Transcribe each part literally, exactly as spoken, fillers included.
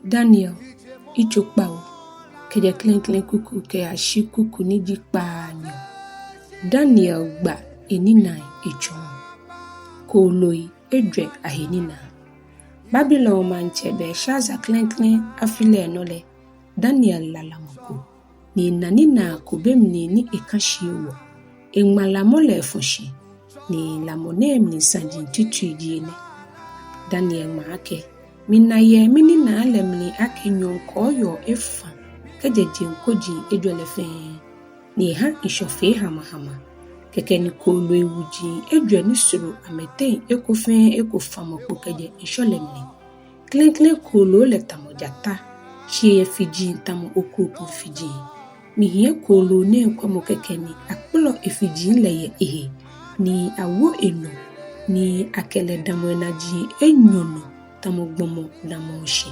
Daniel, yitso kpawo, kɛjɛ klɛŋklɛŋ kuku kɛyashi kuku ni ji kpaanyɔ. Daniel gba eninaa etsɔɔ. Kooloi ejwɛ ahe ninaa. Babilon maŋtsɛ Belshaza klɛŋklɛŋ afi lɛ nɔ lɛ, Daniel la lamɔ ko, ni ena ninaa ko be mli ni eka shi ewɔ. Eŋma lamɔ lɛ efɔ shi, ni lamɔ nɛɛ mli saji titri ji enɛ. Daniel ŋma akɛ: Mina yɛ mininaa lɛ mli akɛ nyɔɔŋ kɔɔyɔɔ efã kɛjɛ jeŋ koji ejwɛ lɛ fɛɛ, ni eha ŋshɔ fee hamahama. Kɛkɛ ni kooloi wuji ejwɛ ni soro amɛteŋ eko fɛɛ eko famɔ kpo kɛjɛ ŋshɔ lɛ mli. Klɛŋklɛŋ kooloo lɛ tamɔ jata, shi eyɛ fiji tamɔ okropɔŋ fiji. Mihiɛ kooloo nɛɛ kwɛmɔ kɛkɛ ni akplɔ efiji lɛ yɛ ehe, ni awo enɔ, ni akɛ lɛ damɔ enaji enyɔ nɔ tamɔ gbɔmɔ damɔɔ shi.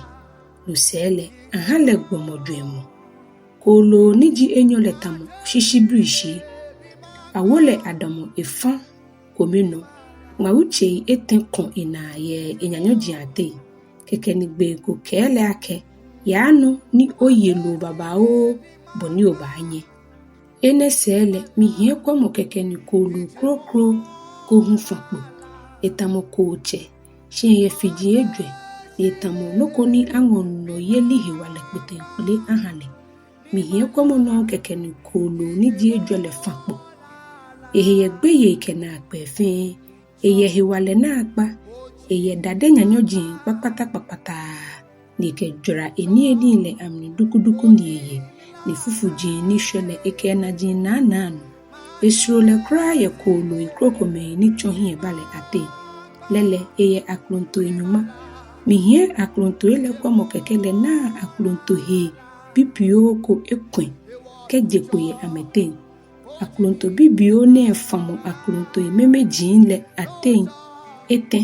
No sɛɛ lɛ, aha lɛ gbɔmɔ jwɛŋmɔ. Kooloo ni ji enyɔ lɛ tamɔ oshishibrishi. Awo lɛ adamɔ efã kome nɔ. Ŋmawutsei etɛ kɔ enaa yɛ enyanyɔji ateŋ. Kɛkɛ ni gbee ko kɛɛ lɛ akɛ: Yaa nɔ ni oye loo babaoo bɔ ni obaanyɛ. Enɛ sɛɛ lɛ, mihiɛ kwɛmɔ kɛkɛ ni kooloo kroko ko hu fã kpo. Etamɔ kootsɛ, shi eyɛ fiji ejwɛ, ni etamɔ nɔ ko ni aŋɔ nɔyeli hewalɛ kpeteŋkpele aha lɛ. Mihiɛ kwɛmɔ nɔŋŋ kɛkɛ ni kooloo ni ji ejwɛ lɛ fã kpo. Ehe yɛ gbeyei kɛ naakpɛɛ fɛɛ, eyɛ hewalɛ naakpa, eyɛ dade nyanyɔji kpakpata kpakpata, ni ekɛjwara eniyenii lɛ amli dukuduku ni eye, ni fufuji ni shwɛ lɛ ekɛ enaji naanaa nɔ. Esoro lɛ kwraa yɛ kooloi krokomɛi ni tsɔ hiɛ ba lɛ ateŋ. Lɛ lɛ eyɛ aklontoi nyɔŋma. Mihiɛ aklontoi lɛ kwɛmɔ kɛkɛ lɛ naa aklonto hee bibioo ko ekwɛ̃ kɛje kpo yɛ amɛteŋ. Aklonto bibioo nɛɛ famɔ aklontoi memeji lɛ ateŋ etɛ,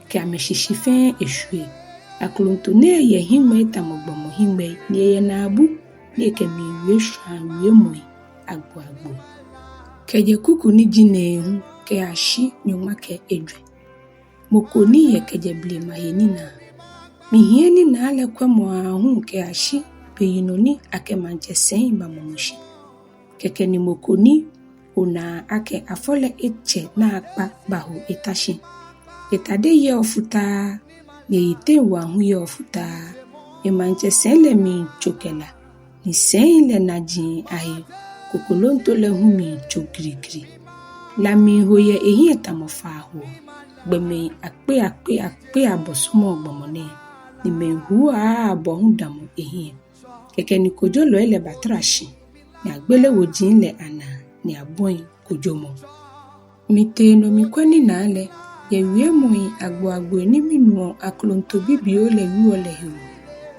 kɛ amɛshishi fɛɛ eshwie. Aklonto nɛɛ yɛ hiŋmɛi tamɔ gbɔmɔ hiŋmɛi, ni eyɛ naabu, ni ekɛmiiwie shwãa wiemɔi agbo agbo. Kɛjɛ kuku ni ji nɛɛhu kɛyashi nyɔŋma kɛ ejwɛ. Mɔ ko ni yɛ kɛjɛ blema he ninaa. Mihiɛ ninaa lɛ kwɛmɔ aahu kɛyashi beyinɔ ni akɛ maŋtsɛ sɛi bamɔmɔ shi. Kɛkɛ ni mɔ ko ni onaa akɛ afɔ lɛ etsɛ naakpa baho eta shi. Etade yɛɔ futaa, ni eyiteŋ wa hu yɛɔ futaa. Emaŋtsɛ sɛi lɛ miitso kɛ la, ni sɛi lɛ naji ahe kokolonto lɛ hu miitso grigri. La miiho yɛ ehiɛ tamɔ faa hoɔ. Gbɔmɛi akpei akpei akpei abɔ sɔmɔɔ gbɔmɔ nɛɛ, ni mɛi huuɔ aaabɔ hu damɔ ehiɛ. Kɛkɛ ni kojolɔi lɛ batara shi, ni agbele woji lɛ anaa, ni abɔi kojomɔ. Mitee nɔ mikwɛ ninaa lɛ, yɛ wiemɔi agbo agbo ni minuɔ aklonto bibioo lɛ wieɔ lɛ hewɔ.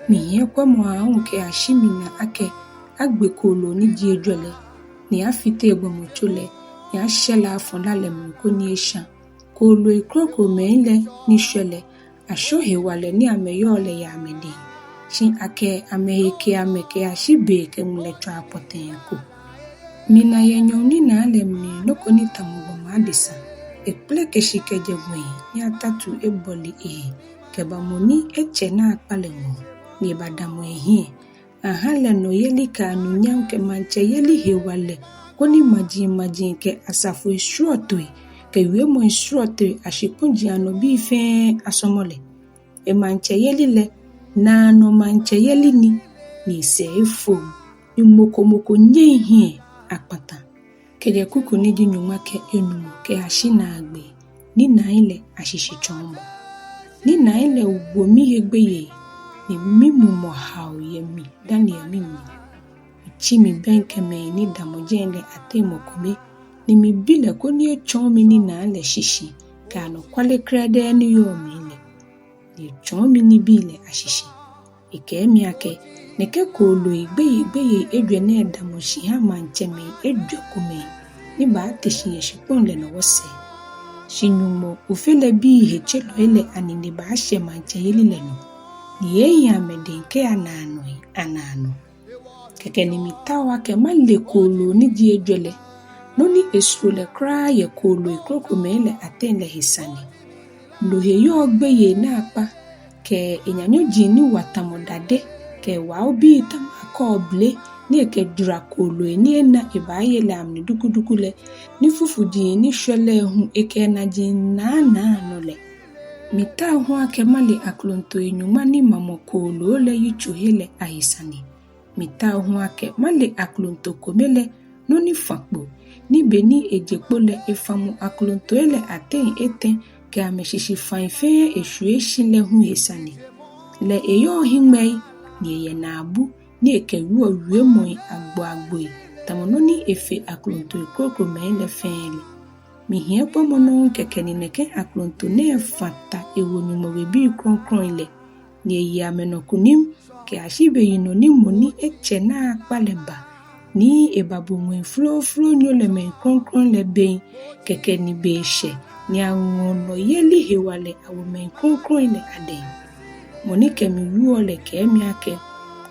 Mihiɛ kwɛmɔ aahu kɛyashi mina akɛ agbe kooloo ni ji ejwɛ lɛ, ni afite egbɔmɔtso lɛ, ni ashɛ lɛ afɔ la lɛ mli koni esha. Kooloi krokomɛi lɛ ni shwɛ lɛ, ashɔ hewalɛ ni amɛyɔɔ lɛ yɛ amɛdɛŋ, shi akɛ amɛhe ke amɛ kɛyashi be kɛ ŋmɛlɛtswaa pɔtɛɛ ko. Mina yɛ nyɔɔŋ ninaa lɛ mli nɔ ko ni tamɔ gbɔmɔ adesa. Ekpeleke shi kɛjɛ ŋwɛi ni atatu ebɔle ehe kɛba mɔ ni etsɛ naakpa lɛ ŋɔɔ, ni ebadamɔ ehiɛ. Aha lɛ nɔyeli kɛ anunyam kɛ maŋtsɛyeli hewalɛ, koni majimaji kɛ asafoi srɔtoi kɛ wiemɔi srɔtoi ashikpɔji anɔ bii fɛɛ asɔmɔ lɛ. Emaŋtsɛyeli lɛ, naanɔ maŋtsɛyeli ni, ni esɛɛ efoŋ, ni mɔ ko mɔ ko nyɛŋ hiɛ akpata. Kɛjɛ kuku ni ji nyɔŋma kɛ enumɔ kɛyashi naagbee. Ninaai lɛ ashishitsɔɔmɔ. Ninaai lɛ wo mihe gbeyei, ni mimumɔ hao yɛ mi, Daniel, mimli. Mitsi mibɛŋkɛ mɛi ni damɔ jɛi lɛ ateŋ mɔ kome, ni mibi lɛ koni etsɔɔ mi ninaa lɛ shishi kɛ anɔkwale krɛdɛɛ ni yɔɔ mli lɛ. Ni etsɔɔ mi nibii lɛ ashishi. Ekɛɛ mi akɛ, nɛkɛ kooloi gbeyeigbeyei ejwɛ nɛɛ damɔ shi ha maŋtsɛmɛi ejwɛ komɛi ni baate shi yɛ shikpɔŋ lɛ nɔ wɔsɛɛ. Shi Nyɔŋmɔ Ofe lɛ bii hetselɔi lɛ anine baashɛ maŋtsɛyeli lɛ nɔ, ni eeehi amɛdɛŋ kɛya naanɔi anaanɔ. Kɛkɛ ni mitao akɛ male kooloo ni ji ejwɛ lɛ, nɔ ni esoro lɛ kwraa yɛ kooloi krokomɛi lɛ ateŋ lɛ he sane. No he yɔɔ gbeyei naakpa, kɛ enyanyɔji ni wa tamɔ dade, kɛ ewaobii tamɔ akɔɔble, ni ekɛjwara kooloi ni ena ebaaye lɛ amli dukuduku lɛ, ni fufuji ni shwɛ lɛ hu ekɛ enaji naanaa nɔ lɛ. Mitao hu akɛ male aklontoi nyɔŋma ni mamɔ kooloo lɛ yitsohe lɛ ahe sane. Mitao hu akɛ male aklonto kome lɛ, nɔ ni fa kpo, ni be ni eje kpo lɛ efamɔ aklontoi lɛ ateŋ etɛ kɛ amɛshishifai fɛɛ eshwie shi lɛ hu he sane. Lɛ eyɔɔ hiŋmɛi, ni eyɛ naabu, ni ekɛwieɔ wiemɔi agbo agboi, tamɔ nɔ ni efe aklontoi krokomɛi lɛ fɛɛ lɛ. Mihiɛ kpɔmɔ nɔŋŋ kɛkɛ ni nɛkɛ aklonto nɛɛ fa ta ewo Nyɔŋmɔ webii krɔŋkrɔŋi lɛ, ni eye amɛnɔ kunim, kɛyashi beyinɔ ni mɔ ni etsɛ naakpa lɛ ba, ni ebabu ŋwɛi flooflonyo lɛ mɛi krɔŋkrɔŋi lɛ bem, kɛkɛ ni be shɛ, ni aŋɔ nɔyeli hewalɛ awo mɛi krɔŋkrɔŋi lɛ adɛŋ. Mɔ ni kɛ mi wieɔ lɛ kɛɛ mi akɛ,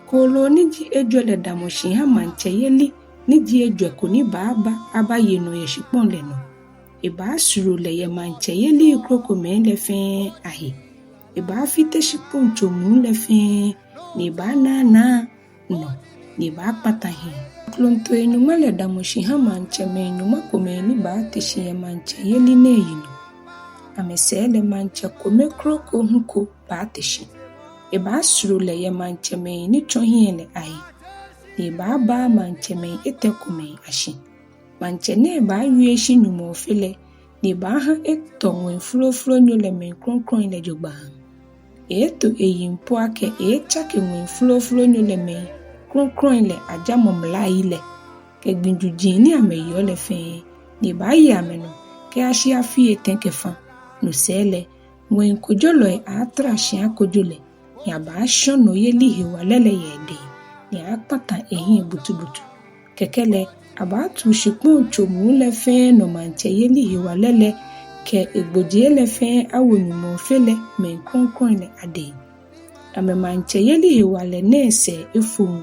kooloo ni ji ejwɛ lɛ damɔ shi ha maŋtsɛyeli ni ji ejwɛ ko ni baaba abaye nɔ yɛ shikpɔŋ lɛ nɔ. Ebaasoro lɛ yɛ maŋtsɛyeli krokomɛi lɛ fɛɛ ahe. Ebaafite shikpɔŋ tso muu lɛ fɛɛ, ni ebaanaanaa nɔ, ni ebaakpata hiɛ. Aklontoi nyɔŋma lɛ damɔ shi ha maŋtsɛmɛi nyɔŋma komɛi ni baate shi yɛ maŋtsɛyeli nɛɛ yinɔ. Amɛsɛɛ lɛ maŋtsɛ kome kroko hu ko baate shi. Ebaasoro lɛ yɛ maŋtsɛmɛi ni tsɔ hiɛ lɛ ahe, ni ebaabaa maŋtsɛmɛi etɛ komɛi ashi. Maŋtsɛ nɛɛ baawie eshi Nyɔŋmɔ Ofe lɛ, ni ebaaha etɔ ŋwɛi flooflonyo lɛ mɛi krɔŋkrɔŋi lɛ jogbaŋŋ. Eeeto eyiŋ po akɛ eeetsake ŋwɛi flooflonyo lɛ mɛi krɔŋkrɔŋi lɛ ajamɔ mlai lɛ, kɛ gbii juji ni amɛyeɔ lɛ fɛɛ, ni ebaaye amɛnɔ kɛyashi afii etɛ kɛ fa. No sɛɛ lɛ, ŋwɛi kojolɔi aaatara shi akojo lɛ, ni abaashɔ nɔyeli hewalɛ lɛ yɛ edɛŋ, ni aaakpata ehiɛ butubutu. Kɛkɛ lɛ, abaatuu shikpɔŋ tso muu lɛ fɛɛ nɔ maŋtsɛyeli hewalɛ lɛ kɛ egbojee lɛ fɛɛ awo Nyɔŋmɔ Ofe lɛ mɛi krɔŋkrɔŋi lɛ adɛŋ. Amɛmaŋtsɛyeli hewalɛ nɛɛ sɛɛ efoŋ,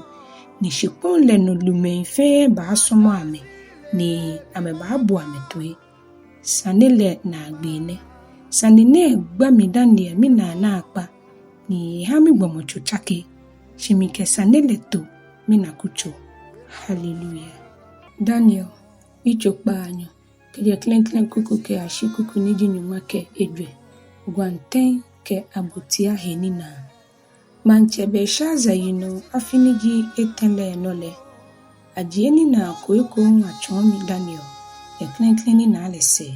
ni shikpɔŋ lɛ nɔ lumɛi fɛɛ baasɔmɔ amɛ, ni amɛbaabo amɛ toi. Sane lɛ naagbee nɛ. Sane nɛɛ gba mi Daniel minaa naakpa, ni eha migbɔmɔtso tsake, shi mikɛ sane lɛ to minakutso. Hallelujah. Daniel, yitso kpaanyɔ, kɛjɛ klɛŋklɛŋ kuku kɛyashi kuku ni ji nyɔŋma kɛ ejwɛ. Gwantɛŋ kɛ abotia he ninaa. Maŋtsɛ Belshazar yinɔ afi ni ji etɛ lɛ nɔ lɛ, ajie ninaa ko ekoŋŋ atsɔɔ mi Daniel yɛ klɛŋklɛŋ ninaa lɛ sɛɛ.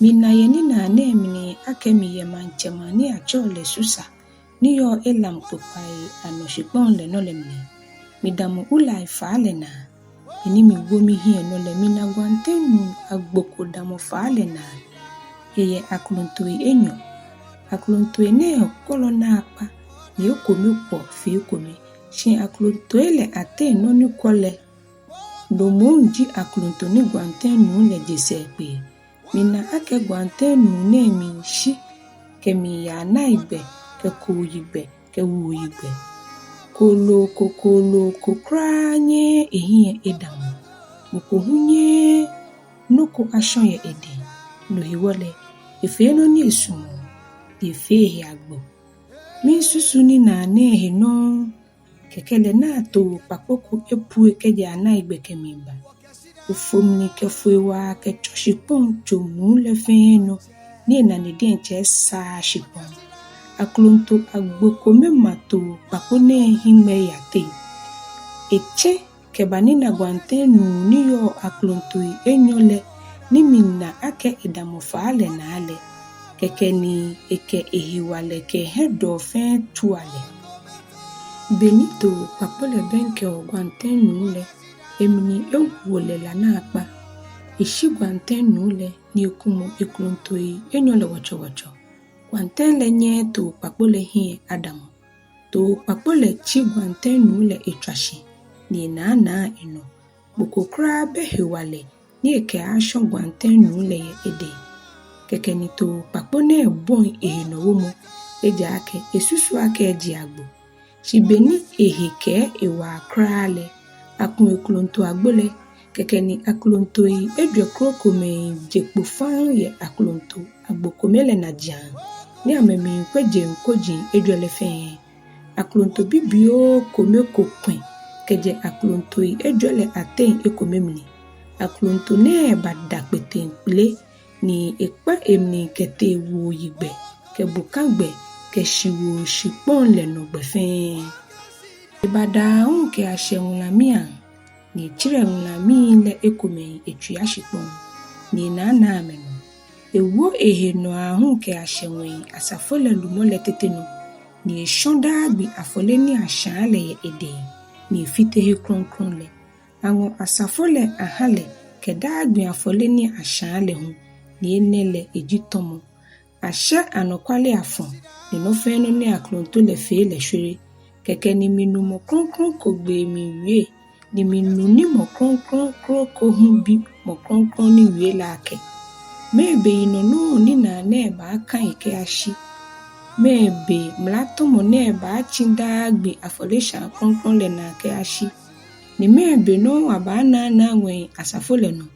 Mina yɛ ninaa nɛɛ mli akɛ miyɛ maŋtsɛmaŋ ni atsɛɔ lɛ Susa, ni yɔɔ Elam kpokpai anɔ shikpɔŋ lɛ nɔ lɛ mli. Midamɔ Ulai faa lɛ naa. Be ni miwo mihiɛ nɔ lɛ, mina gwantɛŋ nuu agbo ko damɔ faa lɛ naa. Eyɛ aklontoi enyɔ. Aklontoi nɛɛ kwɔlɔ naakpa, ni ekome kwɔ fe ekome. Shi aklontoi lɛ ateŋ nɔ ni kwɔ lɛ, no moŋ ji aklonto ni gwantɛŋ nuu lɛ je sɛɛkpee. Mina akɛ gwantɛŋ nuu nɛɛ miishi kɛmiiya anaigbɛ, kɛ kooyigbɛ, kɛ wuoyigbɛ. Kooloo ko, kooloo ko kwraa nyɛɛɛ ehiɛ edamɔ. Mɔ ko hu nyɛɛɛ nɔ ko ashɔ yɛ edɛŋ. No hewɔ lɛ, efee nɔ ni esumɔɔ, ni efee ehe agbo. Miisusu ninaa nɛɛ he nɔŋŋ, kɛkɛ lɛ naa too kpakpo ko epue kɛjɛ anaigbɛ kɛmiiba. Efo mli kɛ foi waa kɛtsɔ shikpɔŋ tso muu lɛ fɛɛ nɔ, ni enane diɛŋtsɛ esaaa shikpɔŋ. Aklonto agbo kome ma too kpakpo nɛɛ hiŋmɛii ateŋ. Etsɛ kɛbanina gwantɛŋ nuu ni yɔɔ aklontoi enyɔ lɛ, ni mina akɛ edamɔ faa lɛ naa lɛ. Kɛkɛ ni ekɛ ehewalɛ kɛ hiɛdɔɔ fɛɛ tua lɛ. Be ni too kpakpo lɛ bɛŋkɛɔ gwantɛŋ nuu lɛ, emli ewo lɛ la naakpa. Eshi gwantɛŋ nuu lɛ, ni ekumɔ eklontoi enyɔ lɛ wɔtsɔwɔtsɔ. Gwantɛŋ lɛ nyɛɛɛ too kpakpo lɛ hiɛ adamɔ. Too kpakpo lɛ tsi gwantɛŋ nuu lɛ etswa shi, ni enaanaa enɔ. Mɔ ko kwraa bɛ hewalɛ ni ekɛaashɔ gwantɛŋ nuu lɛ yɛ edɛŋ. Kɛkɛ ni too kpakpo nɛɛ bɔi ehenɔwomɔ, ejaakɛ esusu akɛ eji agbo. Shi be ni ehe kɛɛ ewaa kwraa lɛ, aku eklonto agbo lɛ. Kɛkɛ ni aklontoi ejwɛ krokomɛi je kpo faŋŋ yɛ aklonto agbo kome lɛ najiaŋ. ni amɛmiikwɛ jeŋ koji ejwɛ lɛ fɛɛ. Aklonto bibioo kome ko kwɛ̃ kɛjɛ aklontoi ejwɛ lɛ ateŋ ekome mli. Aklonto nɛɛ bada kpeteŋkpele, ni ekpã emli kɛtee wuoyigbɛ kɛ bokagbɛ kɛ shiwoo shikpɔŋ lɛ nɔ gbɛ fɛɛ. Ebada aahu kɛyashɛ ŋulamiiaŋ, ni etserɛ ŋulamii lɛ ekomɛi etswia shikpɔŋ, ni enaanaa amɛnɔ. Ewo ehe nɔ aahu kɛyashɛ ŋwɛi asafo lɛ lumɔ lɛ tete nɔ, ni eshɔ̃ daa gbi afɔle ni ashãa lɛ yɛ edɛŋ, ni efite he krɔŋkrɔŋ lɛ. Aŋɔ asafo lɛ ahã lɛ kɛ daa gbi afɔle ni ashãa lɛ hu, ni enɛ lɛ eji tɔmɔ. Ashɛ anɔkwale afɔ̃, ni nɔ fɛɛ nɔ ni aklonto lɛ fee lɛ shwere. Kɛkɛ ni minu mɔ krɔŋkrɔŋ ko gbee miiwie, ni minu ni mɔ krɔŋkrɔŋ kroko hu bi mɔ krɔŋkrɔŋ ni wie lɛ akɛ, Mɛɛ be yinɔ nɔŋŋ ninaa nɛɛ baakã he kɛyashi? Mɛɛ be mlatɔmɔ nɛɛ baatsĩ daa gbi afɔleshãa krɔŋkrɔŋ lɛ naa kɛyashi? Ni mɛɛ be nɔŋŋ abaanaanaa ŋwɛi asafo lɛ nɔ,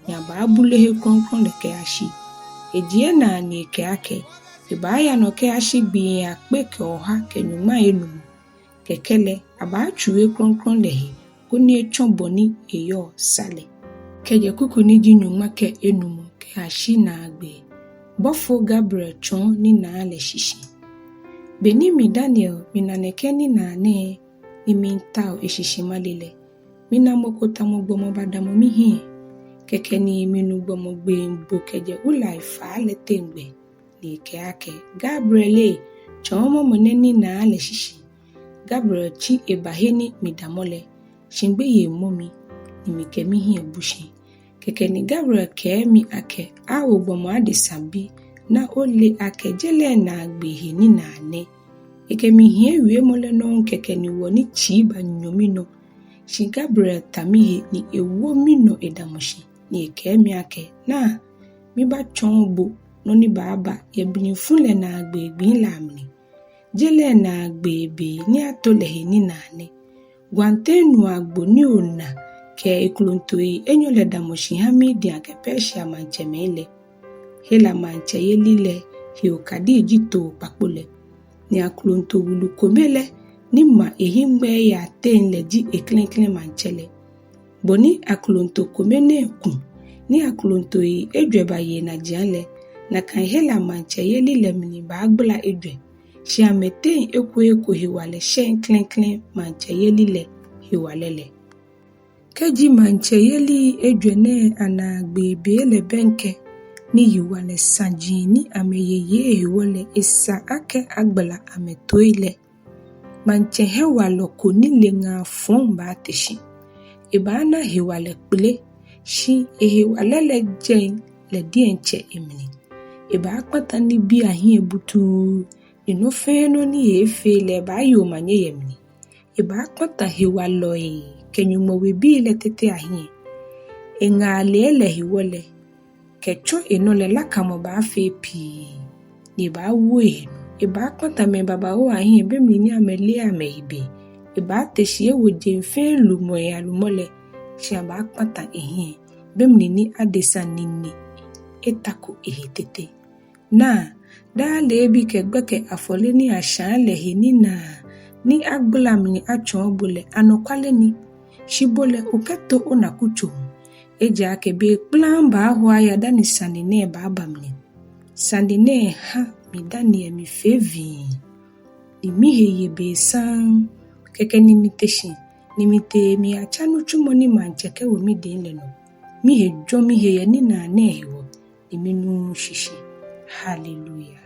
ni abaabule he krɔŋkrɔŋ lɛ kɛyashi? Ejie naa ni ekɛɛ akɛ, Ebaaya nɔ kɛyashi gbii akpe kɛ oha kɛ nyɔŋmai enumɔ. Kɛkɛ lɛ abaatsuu he krɔŋkrɔŋ lɛ he, koni etsɔ̃ bɔ ni eyɔɔ sa lɛ. Kɛjɛ kuku ni ji nyɔŋma kɛ enumɔ kɛyashi naagbee. Bɔfo Gabriel tsɔ̃ɔ ninaa lɛ shishi. Be ni mi Daniel mina nɛkɛ ninaa nɛɛ, ni miitao eshishi male lɛ, mina mɔ ko tamɔ gbɔmɔ badamɔ mihiɛ. Kɛkɛ ni minu gbɔmɔ gbee miibo kɛjɛ Ulai faa lɛ teŋgbɛ, ni ekɛɛ akɛ, Gabriel ee, tsɔ̃ɔmɔ mɔ nɛ ninaa lɛ shishi. Gabriel tsi eba he ni midamɔ lɛ, shi gbeyei mɔ mi, ni mikɛ mihiɛ bu shi. Kɛkɛ ni Gabriel kɛɛ mi akɛ, Ao gbɔmɔ adesa bi, na ole akɛ je lɛ naagbee he ninaa nɛ. Ekɛ mi hiɛ wiemɔ lɛ nɔŋŋ kɛkɛ ni wɔ ni tsii banyɔ minɔ. Shi Gabriel ta mihe ni ewo minɔ edamɔ shi, ni ekɛɛ mi akɛ, Naa, mibaatsɔɔ bo nɔ ni baaba yɛ mlifu lɛ naagbee gbii lɛ amli. Je lɛ naagbee be ni ato lɛ he ninaa nɛ. Gwantɛŋ nuu agbo ni ona kɛ eklontoi enyɔ lɛ damɔ shi ha Media kɛ Persia maŋtsɛmɛi lɛ. Hela maŋtsɛyeli lɛ he okadi ji too kpakpo lɛ. Ni aklonto wulu kome lɛ ni ma ehiŋmɛii ateŋ lɛ ji eklɛŋklɛŋ maŋtsɛ lɛ. Bɔ ni aklonto kome nɛɛ ku ni aklontoi ejwɛ baye enajiaŋ lɛ, nakai Hela maŋtsɛyeli lɛ mli baagbala ejwɛ. Shi amɛteŋ eko eko hewalɛ shɛŋ klɛŋklɛŋ maŋtsɛyeli lɛ hewalɛ lɛ. Kɛji maŋtsɛyelii ejwɛ nɛɛ anaagbee be lɛ bɛŋkɛ, ni yiwalɛ saji ni amɛyeyee hewɔ lɛ esa akɛ agbala amɛtoi lɛ, maŋtsɛ hewalɔ ko ni le ŋaa fɔŋ baate shi. Ebaana hewalɛ kpele, shi ehewalɛ lɛ jɛŋ lɛ diɛŋtsɛ emli. Ebaakpata nibii ahiɛ butuu, ni nɔ fɛɛ nɔ ni eeefee lɛ baaye omanye yɛ mli. Ebaakpata hewalɔi kɛ Nyɔŋmɔ webii lɛ tete ahiɛ. Eŋaalee lɛ hewɔ lɛ, kɛtsɔ enɔ lɛ lakamɔ baafee pii, ni ebaawo ehe nɔ. Ebaakpata mɛi babaoo ahiɛ be mli ni amɛleee amɛhe be. Ebaate shi ewo jeŋ fɛɛ lumɛi alumɔ lɛ, shi abaakpata ehiɛ be mli ni adesa nine etako ehe tete. Naa, daa leebi kɛ gbɛkɛ afɔle ni ashãa lɛ he ninaa ni agbala mli atsɔɔ bo lɛ anɔkwale ni. Shi bo lɛ okɛto onaa kutso. Ejaakɛ be kplaŋŋ baaho aya dani sane nɛɛ baaba mli. Sane nɛɛ ha mi Daniel mifee vii, ni mihe ye be saŋŋ. Kɛkɛ ni mite shi, ni mitee miyatsa nitsumɔ ni maŋtsɛ kɛwo midɛŋ lɛ nɔ. Mihe jɔ mihe yɛ ninaa nɛɛ hewɔ, ni minuuu shishi. Haleluya.